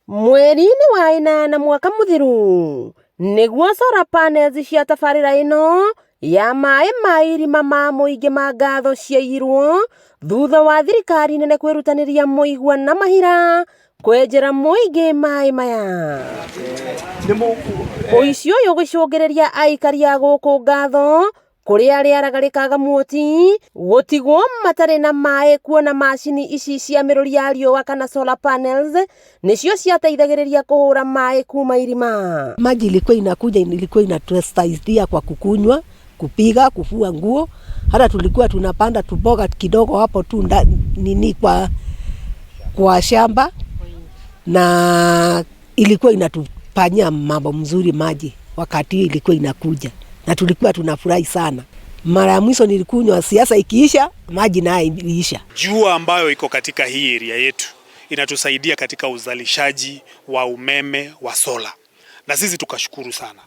Mweri-inĩ wa ĩnana mwaka mũthiru nĩguo solar panels cia tabarĩra ĩno ya maĩ ma irima ma mũingĩ ma ngatho ciaiyirwo thutha wa thirikari nene kwĩrutanĩria mũigua na mahira kwenjera mũingĩ maĩ maya. Ũici ũyũ ũgĩcũngĩrĩria aikari a gũkũ ngatho kũrĩa rĩaraga rĩkaga muoti gũtigwo matarĩ na maĩ kuona macini ici cia mĩrũri ya riũa kana solar panels nĩcio ciateithagĩrĩria kũhũra maĩ kuma irima. Maji ilikuwa inakuja, ilikuwa inatusaidia kwa kukunywa, kupika, kufua nguo. Hata tulikuwa tunapanda tuboga kidogo hapo tu nini kwa shamba, na ilikuwa inatufanyia mambo mzuri maji wakati ilikuwa inakuja, na tulikuwa tunafurahi sana. Mara ya mwisho nilikunywa, siasa ikiisha, maji naye iliisha. Jua ambayo iko katika hii area yetu inatusaidia katika uzalishaji wa umeme wa sola, na sisi tukashukuru sana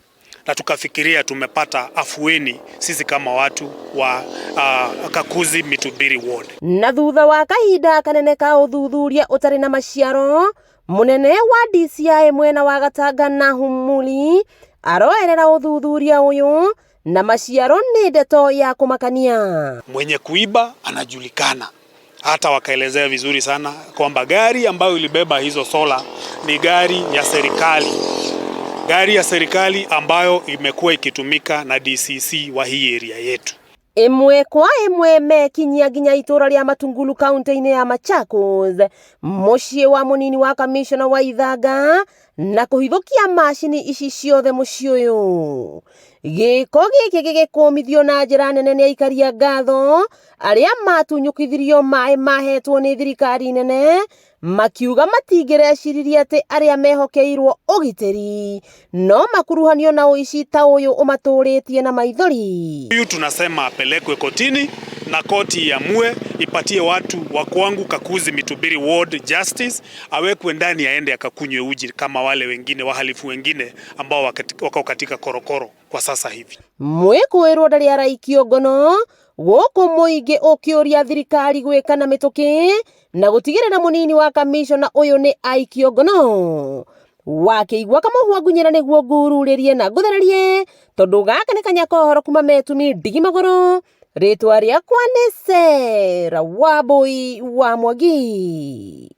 na tukafikiria tumepata afueni sisi kama watu wa Kakuzi Mitubiri ward. Na thutha wa kahinda kanene ka ũthuthuria ũtarĩ na maciaro, mũnene wa DCI mwena wa Gatanga Nahum Muli aroerera ũthuthuria ũyũ na maciaro nĩ ndeto ya kumakania. Mwenye kuiba anajulikana. Hata wakaelezea vizuri sana kwamba gari ambayo ilibeba hizo sola ni gari ya serikali, gari ya serikali ambayo imekuwa ikitumika na DCC wa hii area yetu. Ĩmwe kwa ĩmwe mekinyia nginya itũra rĩa Matungulu kaunti-inĩ ya Machakos, mũciĩ wa mũnini wa kamishona wa Ithanga, na kũhithũkia macini ici ciothe mũciĩ ũyũ. Gĩko gĩkĩ gĩgĩkũmithio na njĩra nene nĩ aikari a ngatho arĩa matunyũkithirio maĩ mahetwo nĩ thirikari nene, makiuga matingĩreciririe atĩ arĩa mehokeirwo ũgitĩri no makuruhanio na ũici ta ũyũ ũmatũrĩtie na maithori. Huyu tunasema apelekwe kotini na koti iamue ipatie watu wa kwangu Kakuzi Mitubiri Ward justice, awekwe ndani aende akakunywe uji kama wale wengine wahalifu wengine ambao wako katika korokoro kwa sasa hivi. Mwĩkũĩrwo ndarĩ araikio ngono gũkũ mũingĩ ũkĩũria thirikari gwĩka na mĩtũkĩ na gũtigĩrĩra mũnini wa kamishona ũyũ nĩ aikio ngono. Wakĩigua kamũhwa ngunyĩra nĩguo ngururĩrie na ngũthererie tondũ gaka nĩ kanya kohoro kuma metumi ndigi magũrũ. Rĩtwa rĩakwa nĩ Sarah Wambui wa Mwangi.